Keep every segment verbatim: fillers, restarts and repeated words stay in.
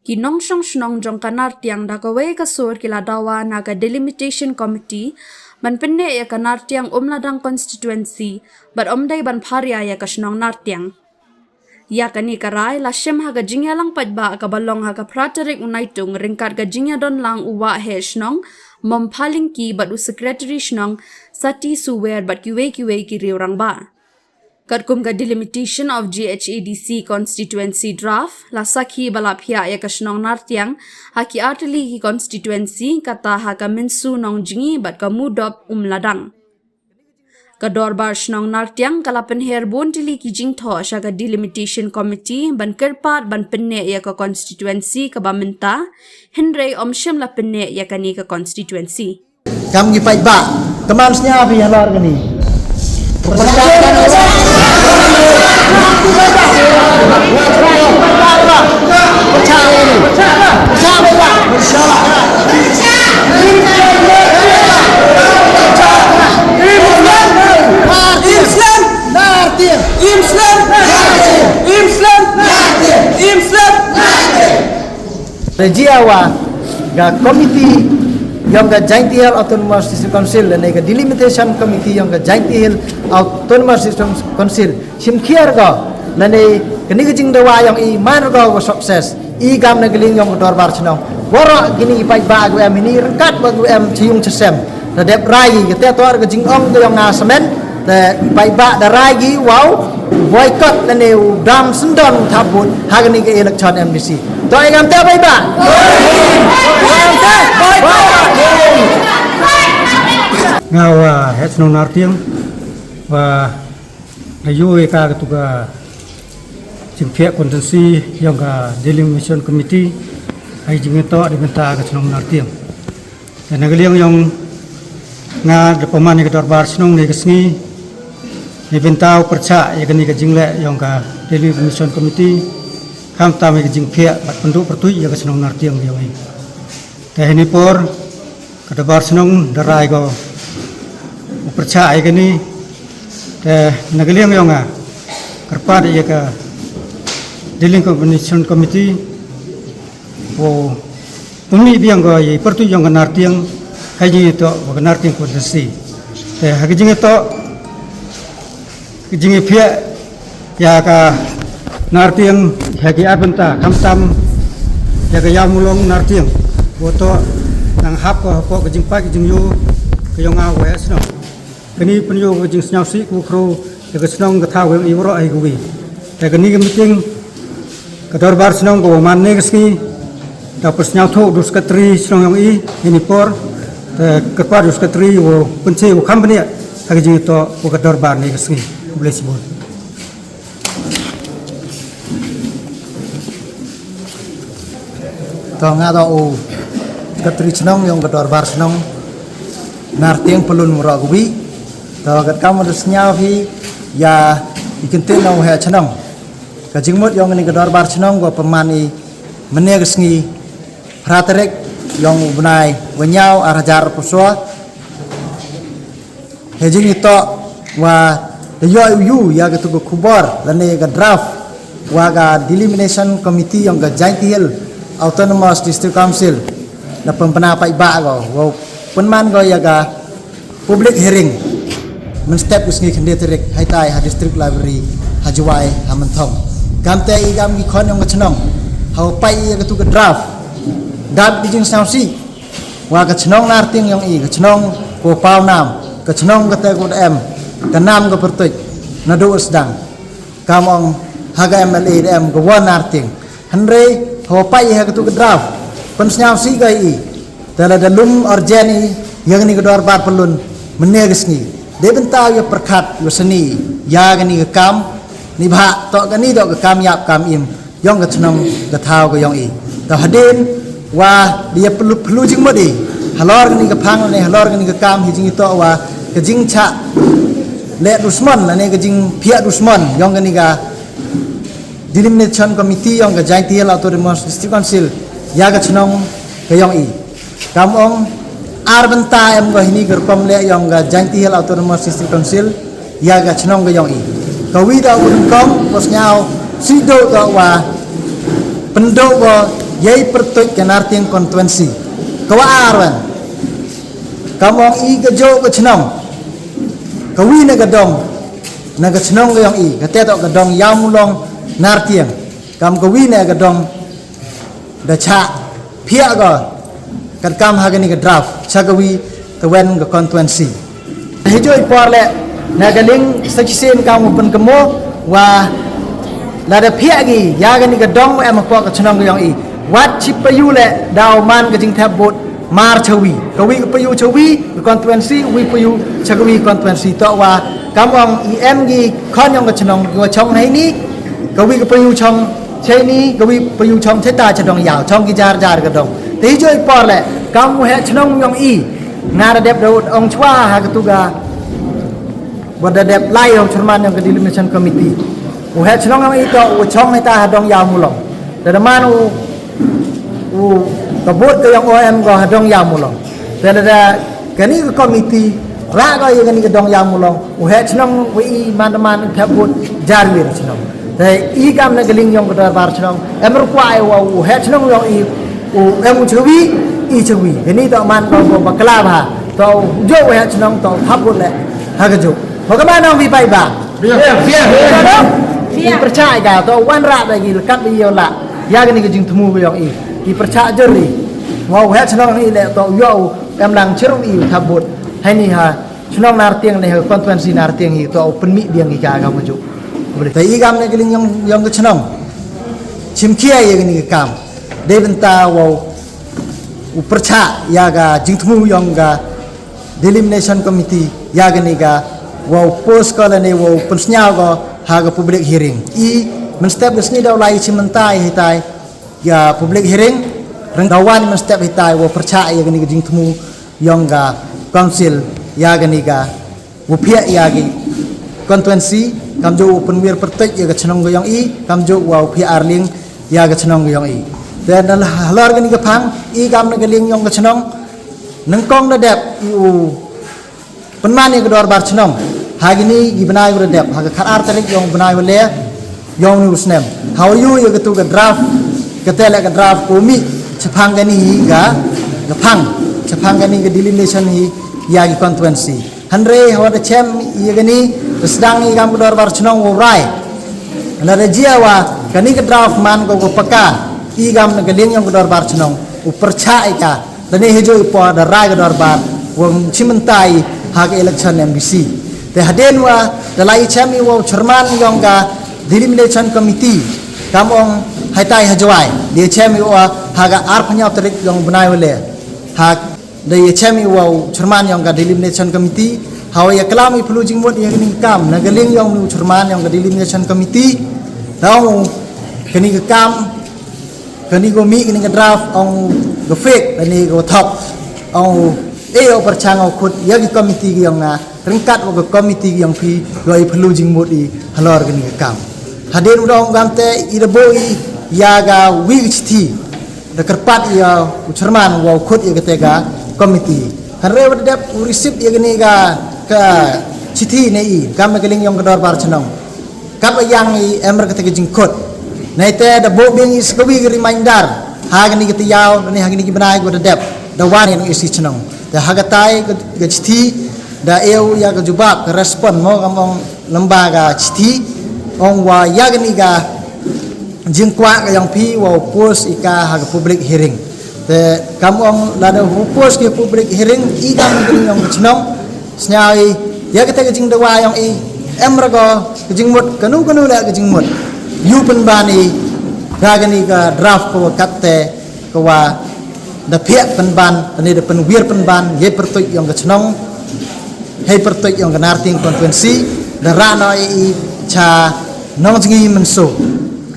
Ki nongshong shnong jong ka Nartiang da kawei ka sur ki la dawa na ka Delimitation Committee ban pynneh ïa ka Nartiang Umladang Constituency bad ym dei ban pharia ïa ka shnong Nartiang. Ïa kane ka rai la shim ha ka jingïalang paidbah kaba long ha ka phra tarik u Naitung ryngkat ka jingïadon lang u waheh shnong Mompha Lyngki bad u secretary shnong Sati Suwer bad kiwei kiwei ki riew rangbah. Katkum ka Delimitation of G H A D C Constituency Draft, la sakhi ba la phiah ïa ka shnong Nartiang ha ki artylli ki constituency, kata ha ka Mynsu Nongjngi bad ka Mudop Umladang. Ka Dorbar Shnong Nartiang ka la pynher bun tylli ki jingthoh sha ka Delimitation Committee ban kyrpad ban pynneh ïa ka constituency kaba mynta, hynrei ym shym la pynneh ïa kane ka constituency. Kam ki paidbah, kynmaw sngewbha halor kane. Regia wa ka committee yong ka Jaintia Hills Autonomous District Council lane ka delimitation committee yong ka Jaintia Hills Autonomous District Council, shim khiar ko lane kane ka jingdawa yong i man ko ka success. I kam na ka liang yong ka Dorbar Shnong, waroh kine ki paidbah ki em hini ryngkat bad ki em cha yung cha sem, da dep rai ki, kata toh ka jingong ka yong nga samen. Te paidbah da rai ki, wow, boycott lane u dam syndon u thap vote ha kane ka election M D C. To i kam te paidbah. Nga wa heh shnong Nartiang wa da ïoh ïa ka, katu ka jingphiah constituency yong ka Delimitation Committee ha i jingïatoh da bynta ka shnong Nartiang. Te na ka liang yong nga da pynman ïa ka Dorbar Shnong ne ka sngi ne bynta u pyrchah ïa kane ka jingleh yong ka Delimitation Committee, khamtam ïa ka jingphiah bad pynduh pyrtuid ïa ka shnong Nartiang yong i. Te hini por ka Dorbar Shnong da rai ko u pyrchah ïa kane. Te na ka liang yong nga kyrpad ïa ka Delimitation Committee wow pynmih biang ko ïa i pyrtuid yong ka Nartiang ha i jingïatoh wa ka Nartiang constituency. Te ha ka jingïatoh ka jingïaphiah ïa ka Nartiang ha ki ar bynta, khamtam ïa ka Ïawmawlong Nartiang, wa toh nang hap ko hapoh ka jingpait ka jingïoh ka yong nga wa heh shnong. Kane pynïoh ka jingsngewsih ka wa khrew ïa ka shnong ka thaw ka yong i waroh hi ka wi. Te kane ka meeting ka Dorbar Shnong ka wa man ne ka sngi da pynsngewthuh da u secretary shnong yong i hini por. Te kyrpad u secretary wa pynche wa kham bniah ha ka jingïatoh wa ka Dorbar ne ka sngi. Khublei shibun. To nga da u secretary shnong yong ka Dorbar Shnong Nartiang Pyllun waroh ka wi. To katkam wa da sngew hi ïa i kyntien yong u heh shnong, ka jingmut yong kane ka Dorbar Shnong ka wa pynman i mynne ka sngi phra tarik yong u bnai wa ynñiaw ar hajar arphew saw. Hei jingïatoh wa da ïoh u ïa katu ka khubor lane ka draft wa ka Delimitation Committee yong ka Jaintia Hills Autonomous District Council, da pynbna paidbah ko wa pynman ko ïa ka public hearing mynstep ka sngi khynde tarik haitai ha District Library ha Jowai ha Mynthong. Kamte i kam ki khon yong ka shnong ha wa pait ïa katu ka draft, dap ki jingsngewsih wa ka shnong Nartiang yong i ka shnong ko paw nam, ka shnong kata ko da em ka nam ka pyrtuit naduh sdang. Kam ong ha ka M L A da em ka wa Nartiang. Hynrei ha wa pait ha katu ka draft pynsngewsih ka i, te la da lum urgent i ïa kane ka Dorbar Pyllun mynne ka sngi. Dei bynta ïa pyrkhat ïa sani ïa kane ka kam, ni bha toh kane toh ka kam ïap kam im yong ka shnong ka thaw ka yong i. Te hadien wa da ïa plu plu jingmut i halor kane ka phang ne halor kane ka kam hi jingïatoh wa ka jingshah leh dusmon lane ka jingphiah dusmon yong kane ka Delimitation Committee yong ka Jaintia Hills Autonomous District Council ïa ka shnong ka yong i. Kam ong ar bynta em ko hini ka rukom leh yong ka Jaintia Hills Autonomous District Council ïa ka shnong ka yong i. Ka wi da u nyngkong ko sngew sih do ka wa pynduh ko Yei pyrtuit ka Nartiang constituency. Ka wa ar wan. Kam ong i ka jooh ka chnong. Ka wi na ka dong. Na ka chnong ka yong i. Ka te to ka dong Yawmulong Nartiang. Kam ka wi na ka dong. Da cha. Phia ka. Kat kam ha ka ni ka draft. Cha ka wi ta wen ka constituency. Hijoi por le na ka ling sa chi sen ka mu pen kemo wa la da phia gi ya ka ni ka dong em ko ka chnong yong i. Wat chi payu le da man ka jing thep bot mar chawi. Ka wi ka payu chawi ka constituency wi payu cha ka wi constituency to wa kam ong i em gi khon yong ka chnong ki wa chong nei ni ka wi ka payu chong chei ni ka wi payu chong chei ta cha dong yaw chong ki jar jar ka dong. Te hijoi por le kam mu he chnong yong i. Nga da dep da ong chwa ha ka tu ga. Ba da dep lai ong chairman yong ka delimitation committee. U he chnong yong i to u chong ni ta ha dong Yawmulong. Da da man u u ka bot ka yong o em go ha dong Yawmulong. Te da da ka ni ka committee ra go ya ka ni ka dong Yawmulong. U he chnong u i man da man thep bot jar wir chnong. Te i kam na ka ling yong ka dorbar chnong em ru kwa ai wa u he chnong yong i u em u chawi i chawi. Ka ni to man ko ko bakla ba to jo u he chnong to thap bot le ha ka jo. Ba ka man ong bi pai ba. Bia bia. I percaya ka to wan ra ba gi lekat bi yo la. Ya ka ni ka jing thmu yong i. I percaya jeri. Wa u he chnong i le to yo em lang cheru i thap bot. Hai ni ha. Chnong Nartiang ne constituency Nartiang hi to pynmih biang ki ka ka muju. Te i kam ne ka ling yong yong ka chnong. Chim kia ya ka ni ka kam. Dei bynta wow u percha ya ka jingthmu yong ka delimitation committee ya ka ni ka wow post ko la ne wow pynsnyaw ko ha ka public hearing. I men step ka sngi daw lai chim mentai hitai ya public hearing. Reng dawan men step hitai wow percha ya ka ni ka jingthmu yong ka council ya ka ni ka u phia ya ki constituency kam jo u pynwir pyrtuit ya ka chnong ka yong i kam jo wa u phia arling ya ka chnong ka yong i. Te na halor ka ni ka phang i kam na ka ling yong ka chnong nengkong da dep i u pynman ya ka dorbar chnong ha ki ni ki bnai u da dep ha ka khat ar tarik yong bnai u le yong ni u snem. How you ya ka tu ka draft ka te le ka draft ko mi chapang ka ni hi ka ka phang chapang ka ni ka delimitation hi ya ki constituency. Hanre hawa da chem ya ka ni da sedang i kam ka dorbar chnong u rai. La da jia wa ka ni ka draft man ko ko paka i kam na ka ling yong ka dorbar chnong u percha i ka. Da ne hejo i po da rai ka dorbar wong chimentai ha ka election M B C. Te haden wa da lai chem i wa chairman yong ka delimitation committee kam ong haitai hajwai. Dia chem i wa ha ka ar panyau tarik yong bnai wale ha da ya chem i wa chairman yong ka delimitation committee. Hawa ya kalam i pelu jingmut ya ka ni kam na ka ling yong nu chairman yong ka delimitation committee. Da ong ka ni ka kam Kani ko mih kani ka draft ong ka fake kani ko thok ong e o perchang o khut ya ki committee ki ong nga rengkat o ka committee ki ong phi lo i pelu jingmut i halor kani ka kam. Hadien u da ong kam te i da bo i ya ka wi ka chithi da kyrpad ya u chairman wa u khut ya ka te ka committee. Kan re wa da dep u receive ya kani ka ka chithi ne i kam ka ling yong ka dorbar chnong. Kap yang i em ra kata ka jingkut. Nai te da bo bing i skawi ka reminder ha kani ka tiaw ni ha kani ki bnai ko da dep da wan i si chnong. Da ha katai ka chithi da eu ya ka jubab ka respond mo kam ong lamba ka chithi ong wa ya kani ka jingkwah ka yang phi wa post i ka ha ka public hearing. Te kam ong lada hu post ki public hearing i kam ki ong chnong sñiaw i ya kata ka jingdawa yong i em ra ko ka jingmut kanu kanu la ka jingmut yu pynban i da kani ka draft ko kat te ko wa da phiah pynban ani da pynwir pynban ye pyrtuit yong ka chnong hei pyrtuit yong ka Narting constituency da rano i cha nong jngi mensu.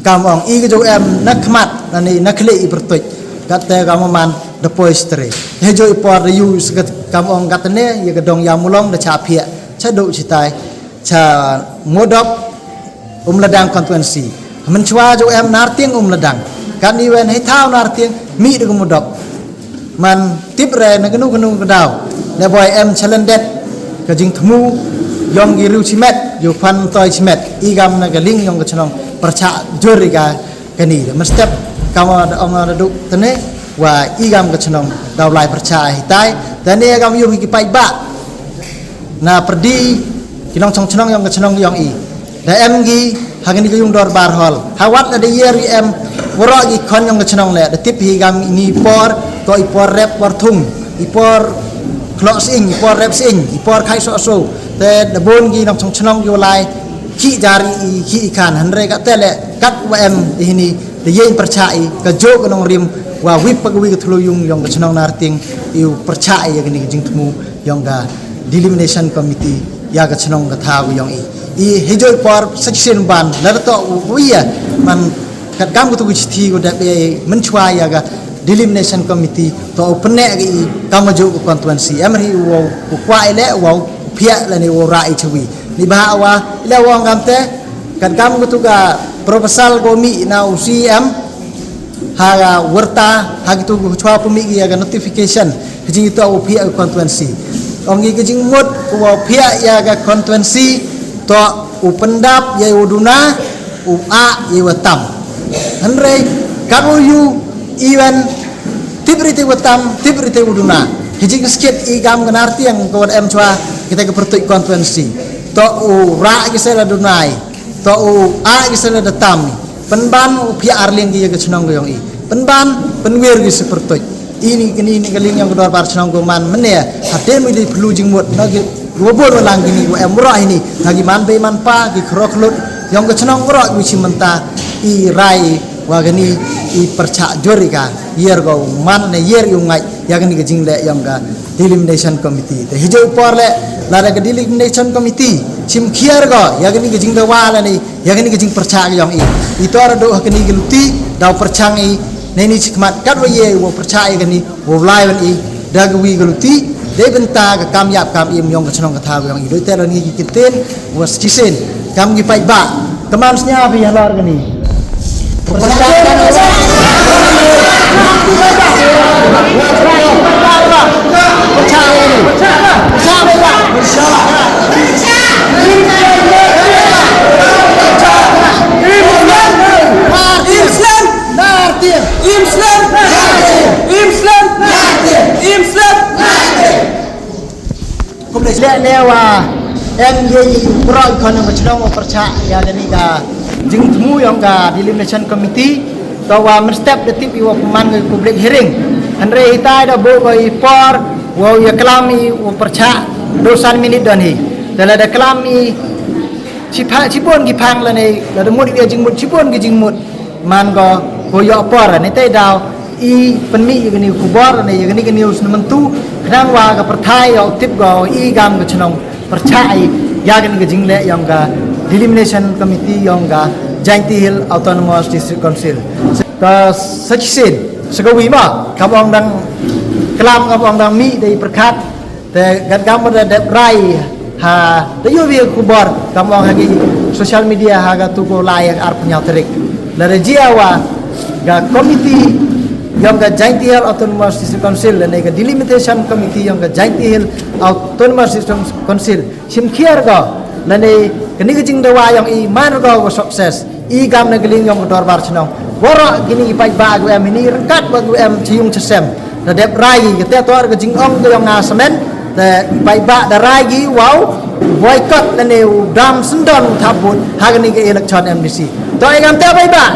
Kam ong i ka jong em na khmat na ni na khle i pyrtuit kat te kam man da poi stre he jo i por da yu skat kam ong kat ne ya ka dong ya mulong da cha phia cha do chitai cha ngodop um ladang constituency. Menchwa jo em Narting um ladang kat ni wen hei thau Narting mi da ngodop. Man tip re na kanu kanu ka daw ne boi em chalendet ka jingthmu yong ki riu chimet yo phan toi chimet i gam na ka ling yong ka chnong percha jur i ka kani da mestep Ong da ong da duk tene wa i kam ka chnong daw lai pyrchah hitai. Tene kam yu ki paidbah na pyrdi ki nongchong chnong yong ka chnong yong i. Da em ki ha kani ka yung dorbar hall. Ha wat na da yer i em waroh ki khon yong ka chnong le da tip hi kam ini por to i por rep por thung i por klok sing i por rep sing i por khai so so. Te da bon ki nongchong chnong ki walai ki jari i ki i kan hanre ka tele kat wa em i hini da yen pyrchah i ka jo ka nongrim wa wip pa ka wi ka thlu yung yong ka chnong Narting i u pyrchah i ya kani ka jingthmu yong ka delimitation committee ya ka chnong ka thaw yong i. I hijoi por section ban la to u ya man kat kam ka tu ka chithi ko da be menchwa ya ka delimitation committee to u pynne ka i kam ka jo ka constituency em ri u u kwa i le u u phia la ni u ra i chwi ni ba wa le wa ngam te kat kam ka tu ka proposal ko mi na u C M ha ga warta ha ki tu chwa pu mi ya ga notification ha jing to u phia ga constituency ong gi ga jing mut u phia ya ga constituency to u pendap ya u duna u a ya u tam hanre ka u yu iwan tip rite u tam tip rite u duna ha jing skit i gam ga Narting ko em chwa kita ga pertuit constituency to u ra ki sela dunai to u a ki sele da tam penban u phia arling ki ya ka chnong ko yong i penban penwir ki sepertuit ini kini ni ka ling yong ka dorbar chnong ko man mene hatem i di pelu jingmut na ki wa bor wa lang kini wa em roh ini na ki man be man pa ki krok lut yong ka chnong roh ki chi menta i rai wa kini i perchak jor i ka yer ko man ne yer i u ngai ya kini ka jingle yong ka delimitation committee te hijau por le la da ka delimitation committee chim khiar ko ya kini ka jingdawa la ni ya kani ka jingpyrchah ka yong i i tor do ha kani ka luti daw pyrchang i ne ni chikmat kat wa ye wa pyrchah i kani wa lai wan i da ka wi ka luti dei bynta ka kam yap kam im yong ka chnong ka thaw ka yong i doi te la ni ki kiten wa schisin kam ki paidbah ka man snya bi halor kani Im slem! Im slem! Im slem! Im slem! Kum le le wa em ye i pro kon ka chnong wa pyrchah ya kani ka jingthmu yong ka delimitation committee to wa mynstep da tip i wa pynman ka public hearing. Hynrei hitai da bo ko i por wa ya klam i wa pyrchah do san minit don hi. Da la da klam i chipha chipon ki phang la ne la da mut i jingmut chipon ki jingmut man ko ko yo por ne tai daw i pynmi ya kani khubor ne ya kani kani us mentu khnang wa ka pyrthai yo tip ko i gam ka chnong pyrchah i ya kani ka jingle yong ka delimitation committee yong ka Jaintia Hills Autonomous District Council. Ka sachin sakawi ma kam ong dang klam kam ong dang mi dei pyrkhat te gat kam da dep rai ha te yu bi khubor kam ong ha ki social media ha ga tu ko lai ar pnyaw tarik la da jia wa ga committee yong ka Jaintia Hills Autonomous District Council la ne ka delimitation committee yong ka Jaintia Hills Autonomous District Council chim khiar ko la ne kani ka jingdawa yong i man ko ko success i gam na ka ling yong ka dorbar chnong wara kini i paidbah ko em ini rengkat ba ko em chiyung chesem na dep rai ka te tor ka jingong ka yong nga semen te paidbah da rai ki wow boycott la ne u dam sendon thabut ha kani ka election M D C to i gam te paidbah